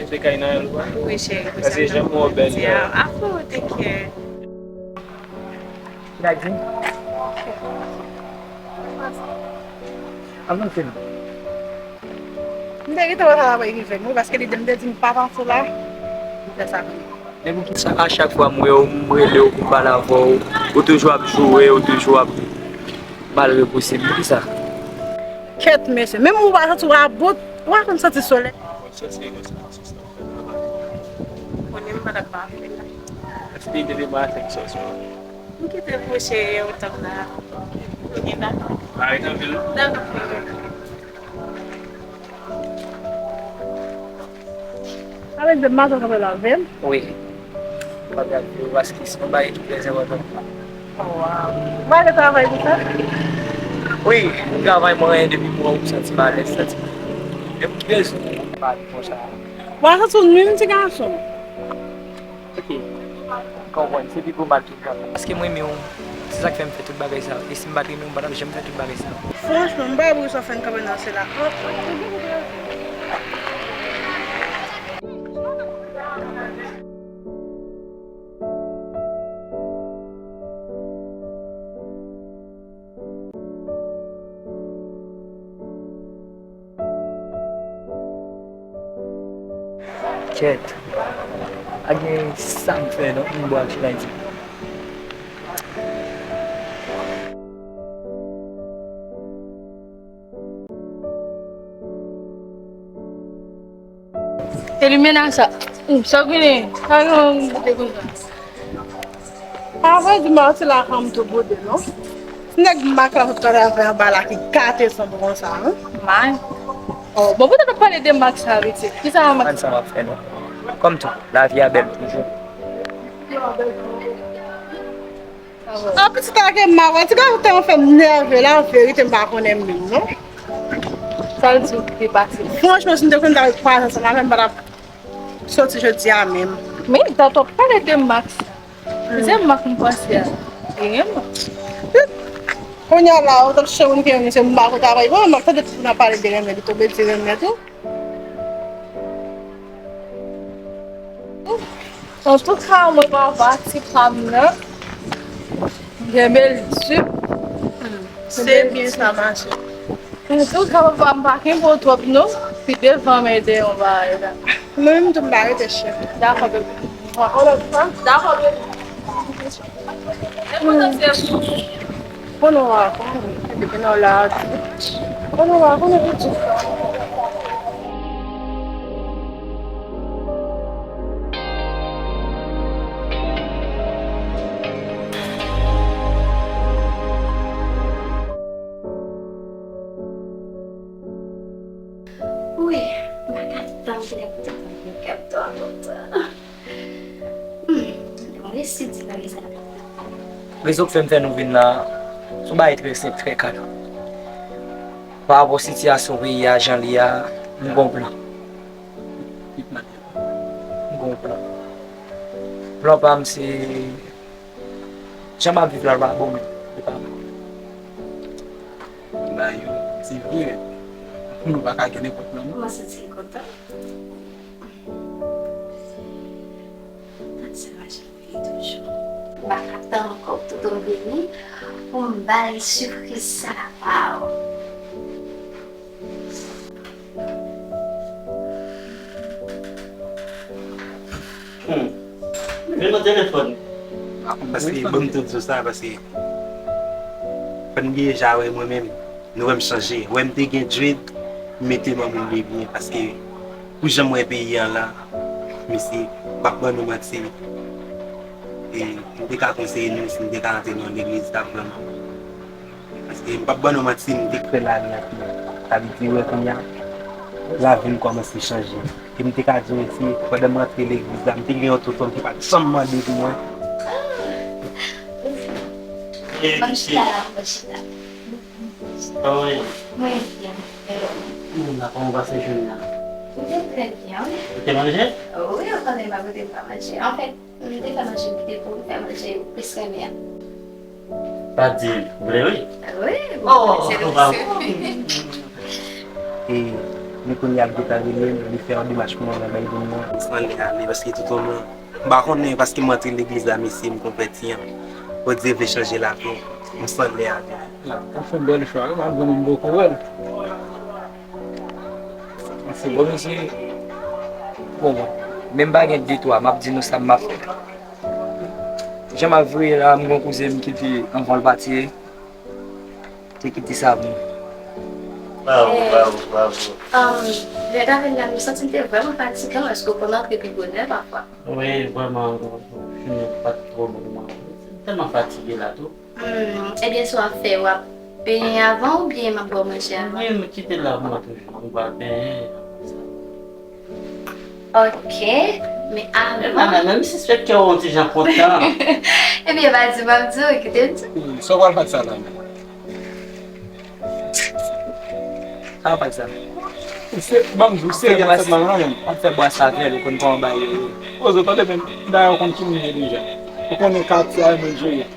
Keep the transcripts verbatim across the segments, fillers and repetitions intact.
Se kay nan el, wi. Wi, cheri, wi, sa se janm yon bèl. Afo, take care. Nadine. Avanse non. M te gentan wè sa t ap rive m, wi, paske li di m te di m pa panse la. M fè sa. Men poukisa a chak fwa m wè w, m rele w pou m pale avè w, ou toujou ap joure, ou toujou ap malreponsiv? Poukisa? Kèt, mesye, menm ou pa santi w about, ou pa konn santi solèy. Konnen m pa t ap pafè la. Èske li te deplase ak sòs yo? M kite pou cheri ou tann la. Ok, dakò. Mari tanpil. Dakò, frè. Avèk de maten kanpe la, vin? Wi. M ap gade yo paske se yon bagay ki trè enpòtan pou mwen. Oh, wow. Ou pa gen travay pou fè? Wi, m travay, mwen depi mwen ou santi m alèz, santi m. E pou ki rezon ou pale konsa? Ou pa santi w nwi, ti gason? Ok. M konprann. Se pi gwo mal ki m ka fè. Paske mwen renmen w. Se sa k fè m fè tout bagay sa yo. E si m pa t renmen w, m pa t ap janm fè tout bagay sa yo. Franchman, m pa wè poukisa w fè n kanpe nan sila. Kèt. Pa gen sa m fè non, m bwè ak Chinazi. Elimina sa. Sa w genyen? Sa w genyen pou te konsa? Avrèdi, Marcela fè m tou boude, non. Nèg Mak la sot travay anba la ki gate san bon konsa, hein? May. Oh, bon, poutèt w ap pale de Mak sa, pitit. Kisa Mak? Konprann sa w ap fè, non. Kòm tou, lavi a bèl toujou. Ah, pitit la gen mal, wè, ti gason tèlman fè m nève la, an verite, m pa konnen menm, non. Sa l di w ki te pase? Franchman, si m te konn ta kwaz ansanm avè m, m pa t ap soti jodi a menm. Men, dat w ap pale de Max. Se Max m panse a. Genyen m. Kounye a la, ou t ap chèche moun ki renmen, se m pa konn travay. Bon, m ap tande tout moun ap pale de renmen, li tonbe di renmen tou. Antouka, mwen papa ti pa m nan. Genbe l di. Se byen sa mache. Antouka, papa m pa kenbe w twòp non. Pi devan m ede yon bagay la. Mwen menm tou m pa rete chè. Dakò, bebe. Yon lòt fwa. Dakò, bebe. Konnen w a konnen, depi nan la a di. Konnen w a konnen pitit. Wi, m pa ka tann pou lè pou te tann kèm twa lontan. Hmm, mwen resi di bagay sa. Rezon k fè m fè nou vin la, se yon bagay trè senp, trè kad. Pa rapò sitiyasyon peyi a, jan li a, m gon plan. M gon plan. Plan pa m se, jan m ap viv la, l pa bon, men li pa bon. Ba yo, se vre. Nou pa ka gen nenpòt plan, non. Mwen santi m kontan. Tande sa mache pou li toujou. M pa ka tann ankò pou Toto vini pou m ba l sipriz sa. Waw. Hmm. Men nan telefòn. Paske, ban m tou di w sa, paske fò n bliye ja wè mwen menm. Nou wè m chanje. Wè m te gen dread, m mete m an moun de byen, paske pou jan m wè peyi a la, mesye, m p ap ban nou manti. E m te ka konseye nou, si m te ka antre nan yon legliz, ta vrèman. Paske m p ap ban nou manti, m te fè lane ak nou. Sa vle di, wè kounye a, lavi m kòmanse chanje. E m te ka di w, mesye, pandan m rantre legliz la, m te gen yon tonton ki pa t janm mande pou mwen. Ban m chita la, ban m chita. Kòman w ye? Mwen byen. E ou? Hmm, kòman w pase jounen an? Mwen te trè byen, wi. Ou te manje? Wi, ou konnen m pa pote m pa manje. Anfèt, m te fè manje m kite pou m fè manje ou plis renmen an. Pa di vre, wi. Wi, oh, se nou, se nou. E Li kounye a l gentan rele m, li fè yon demach pou mwen bay moun nan. M sanlè ale paske tout moun, m pa konnen paske m antre legliz la, mesye, m konvèti an. Bondye vle chanje lavi m. M sanlè ale. Ou fè bèl chwa wi, m ap granmoun bòkò wè l. Se bon mesye. Bon, bon. Menm pa gen de twa, m ap di nou sa m ap fè. Jan m ap voye la, m gon kouzen m ki te anvan l pati, te kite sa pou mwen. Bravo, bravo, bravo. Um, lè David la, nou santi l te vrèman fatigan, èske w konn antre pi bonè pafwa? Wi, vrèman, fini pa t twò bon. M tèlman fatige la tou. Hmm, ebyen, sa w ap fè, w ap benyen avan oubyen m ap ba w manje avan? Wi, m kite l la pou mwen toujou. M va benyen. Ok, men avan. Mwen menm sispèk kè w yon ti jan kontan. Ebyen, pa di, m ap di w, kite m di. Hmm, sa w pral fè ak sa la menm? Sa w ap fè ak sa? Ou se, ban m di w, serye ak sèt lan nan menm. W ap fè bwa sa avè l, ou konn kòman bagay yo ye. Ozo, tande menm, dayè w konn ki moun m ye deja. Ou konnen katye a e mwen jere.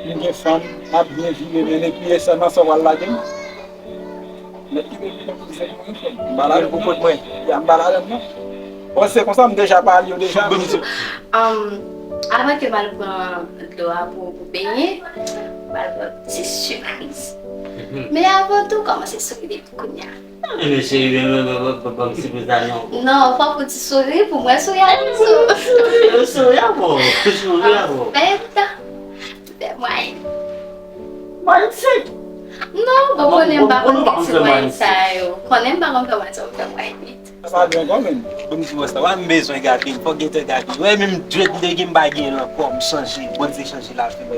M gen fanm, m ap byen viv, men epi e sèlman sa w pral lage m. Mèt kite m konn ki se pou mwen fè. M pa ladan pou kont mwen. Ya, m pa ladan non. Bon, se konsa m deja pale yo deja. Um, avan ke m al pran dlo a pou, pou benyen, m al pran ti sipriz. Men avan tou, kòmanse souri depi kounye a. Men cheri, men, men, men, men, ban m sipriz la non. Non, fò w fè ti souri pou mwen souri avè w. Souri, souri avè w. Souri avè w. Anfèt, m fè mwayen. Mwayen senk? Non, bon, konnen m pa konn fè mwayen sa yo. Konnen m pa konn fè mwayen sa yo, m fè mwayen uit. Sa pa byen kanmenm. Bon, m di w sa, wè m bezwen Gaby, fòk gen tan Gaby. Wè menm dread m te gen m pa gen l ankò, m chanje, Bondye chanje lavi m.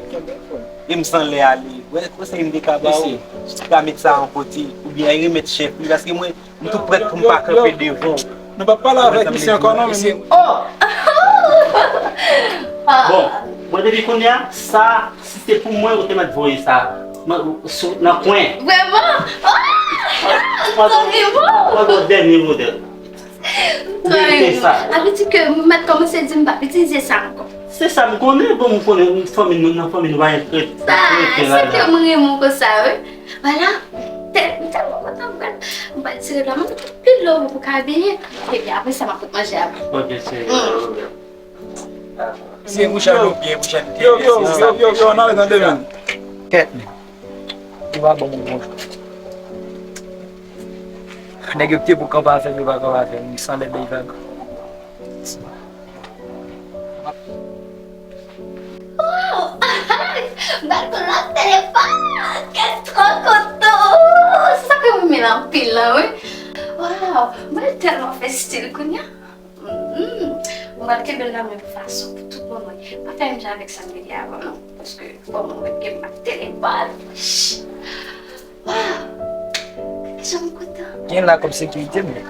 E m sanlè ale. Wè konsèy m te ka ba w, si w ka met sa yon kote, oubyen remèt chèf li, paske mwen, m tou prèt pou m pa kanpe devan w. Nou p ap pale avèk misye ankò non, men. Oh! Bon, mwen depi kounye a, sa, si se pou mwen, ou te mèt voye sa nan, sou, nan kwen. Vrèman? Oh! Vrèman? Mwen gen yon dènye modèl. Verite sa. Sa vle di ke m mèt kòmanse di m p ap itilize sa ankò. Se sa m konnen, bon, m konnen fanmi nou, nan fanmi nou pa gen trèt. Sa, se ke m renmen w konsa, wi. Vwala. Tèl, m tèlman kontan, m pral, m pral tire la, m ap mete pil love pou Kabeyen. Epi apre sa, m ap fout manje avè w. Ok, se, mm. Se bouch a nou byen, bouch a nou te yo, yo, byen, se yo, sa. Yo, yo, yo, n ale tande, men. Kèt, men. Ou pa ban m yon bonjou. Nèg yo kite pou kanpe avè m, yo pa kanpe avè m, san lè bay vag. Oh! M pral pran lòt telefòn! Kèt twò kontan! Se sa ke m renmen anpil la, wi. Waw! Mwen tèlman fè stil kounye a. Mhm. Mwen pral kenbe l nan menm fason pou tout moman. Pa fè menm jan avèk sa m te gen avan, non. Paske fò mwen mèt gen m ak telefòn. Waw! Gade jan m kontan. Gen la kòm sekirite, men.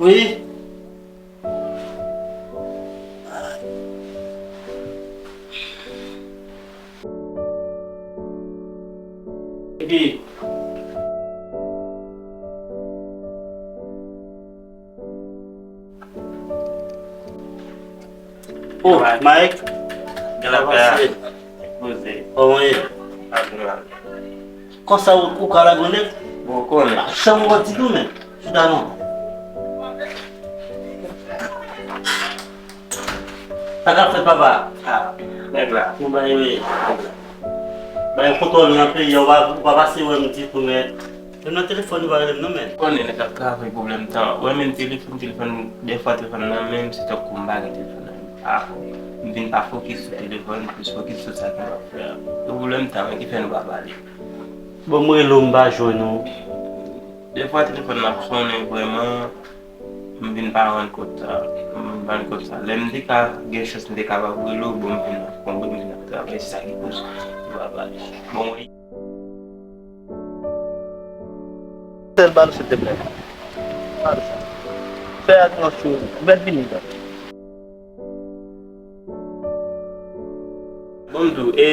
Wi. Epi, oh, Mike. Gen lapè a. Poze. Kòman ye? Konsa ou, ou ka lage yon nèg? Bon, ou konnen. Ah, chanm ou di nou, men. Chita non. Sa k ap fèt, papa? Ah, nèg la. Bon, bay, wi. Bay kontwòl nan peyi a, ou pa, ou pa pase wè m ditou, men. Menm nan telefòn ou pa rele m non, men. Konnen nèg ap travay pwoblèm tan. Ou wè menm telefòn, telefòn, dèfwa telefòn nan men m, se tankou m pa gen telefòn nan men m. Ah, m vin pa fokis sou telefòn, m plis fokis sou sa ke m ap fè a. Se pwoblèm tan ki fè nou pa pale. Bon, m rele w, m pa jwenn ou. Dèfwa telefòn nan ap sonnen vrèman, m vin pa rann kont sa. M Ban konsa. Lè m te ka gen chans, m te kapab rele w, bon, m vin konprann m vin ap travay, se sa ki koz m pa pale. Bon, wi. Sèl ba nou, silteplè. Ba nou sa. Fè atensyon, ou mèt vini, non. Bon, m di w, e,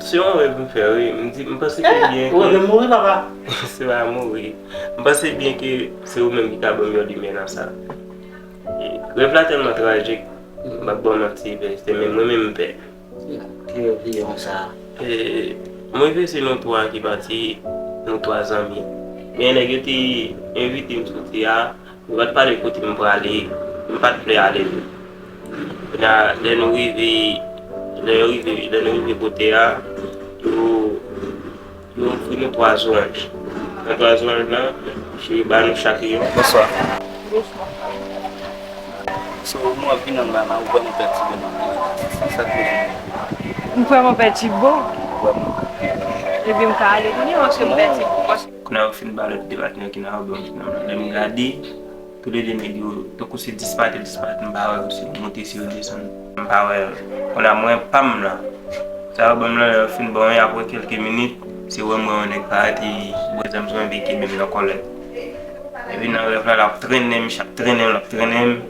se yon rèv m fè, wi. M di, m panse ke byen ke ou reve mouri, papa. Se pa mouri. M panse byen ke se ou menm ki ka ban m yon limyè nan sa. E, rèv la tèlman trajik, m p ap ba w manti, se menm mwen menm m pè. Ki rèv li ye konsa? E, m rive se nou twa ki pati, nou twa zanmi. Men nèg yo te envite m soti a, yo pa t pale kote m prale, m pa t vle ale vre. Kounye a, lè nou rive, lè yo rive, lè nou rive kote a, yo, yo ofri nou twa zoranj. Nan twa zoranj lan, misye ba nou chak yon. Bonswa. Bonswa. So, mwen ap vin ann la, la, ou vrèman pètibe nan sa k rive. M vrèman pètibe? Vrèman. Ebyen, m ka ale kounye a, paske m pètibe. Kounye a, yo fin ba lòt de patnè ki nan albòm nan. Lè m gade, toulede nèg yo, tankou se dispat e dispat, m pa wè yo, si yo monte, si yo desann. M pa wè yo. Kounye a, mwen, pa m la. Sa yo ban m lan, lè yo fin ban mwen, apre kèlke minit, se wè m wè yon nèg parèt, e bwè zam sou mwen, epi kenbe m nan kòlèt. Epi nan rèv la, l ap trennen m, ch-, ap trennen m, l ap trennen m.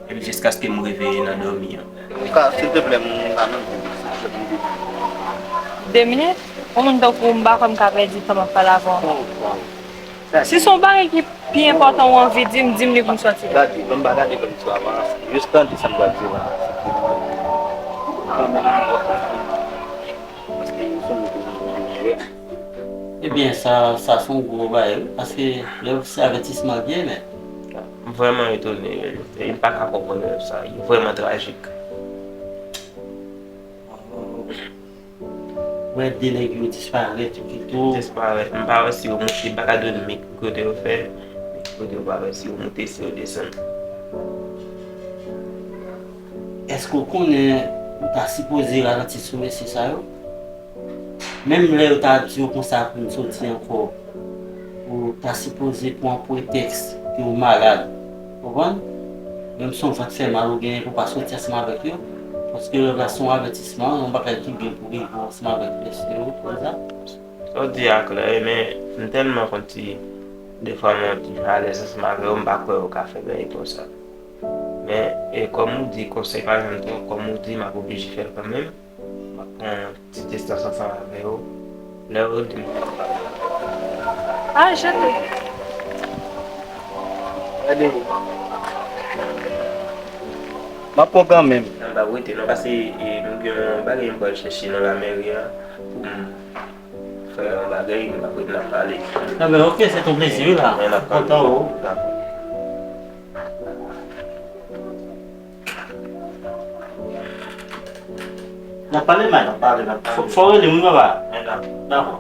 Epi jiskaske m reveye nan dòmi an. Ou ka, silteplè, m ka mande w de minit. De minit? Yon moun tankou w, m pa kwè m ka pèdi tan m ap pale avè w. Oh, wow. Si se yon bagay ki pi enpòtan ou anvi di m, di m li pou m sòti. Gade, ban m ba gade kòm ti avanse. Jis tande sa m pral di la. Paske ou se yon moun ki vrèman. Ebyen, sa, sa se yon gwo bagay, wi, paske lè se avètisman l ye, men. M vrèman etone, e m pa ka konprann rèv sa, li vrèman trajik. Wè de nèg yo disparèt yo pito. Disparèt, m pa wè si yo monte, m pa ka di w men ki kote yo fè, men ki kote yo pa wè si yo monte, si yo desann. Èske w konnen ou ta sipoze ralanti sou mesye sa yo? Menm lè yo ta di w konsa pou n soti ankò, ou ta sipoze pran pretèks ke w malad. Konprann? Menm si w vant fè mal ou genyen pou w pa soti ansanm avèk yo. Paske rèv la se yon avètisman, yon bagay ki byen pou rive w ansanm avèk mesye yo, konsa. Sa w di a klè, wi, men m tèlman konn ti, defwa mwen di alèz ansanm avè w, m pa kwè yo ka fè bagay konsa. Men, e, kòm ou di, konsèy pa janm twò, kòm ou di, m ap oblije fè l kanmenm. M ap pran ti distans ansanm avè yo. Lè yo di m. Ah, je te. Gade. M ap pran kanmenm. Nan ba rete non, paske, e, m gen yon bagay m pral chèche nan lamèri an pou m fè yon bagay, m ap rete n ap pale. Ah ben, ok, se ton plezi, wi, la. Mwen, n ap pale. Kontan, wi. Dakò. N ap pale, man. N ap pale, n ap pale. Fò, fò w rele m, wi, papa. Mwen, dakò. Dakò.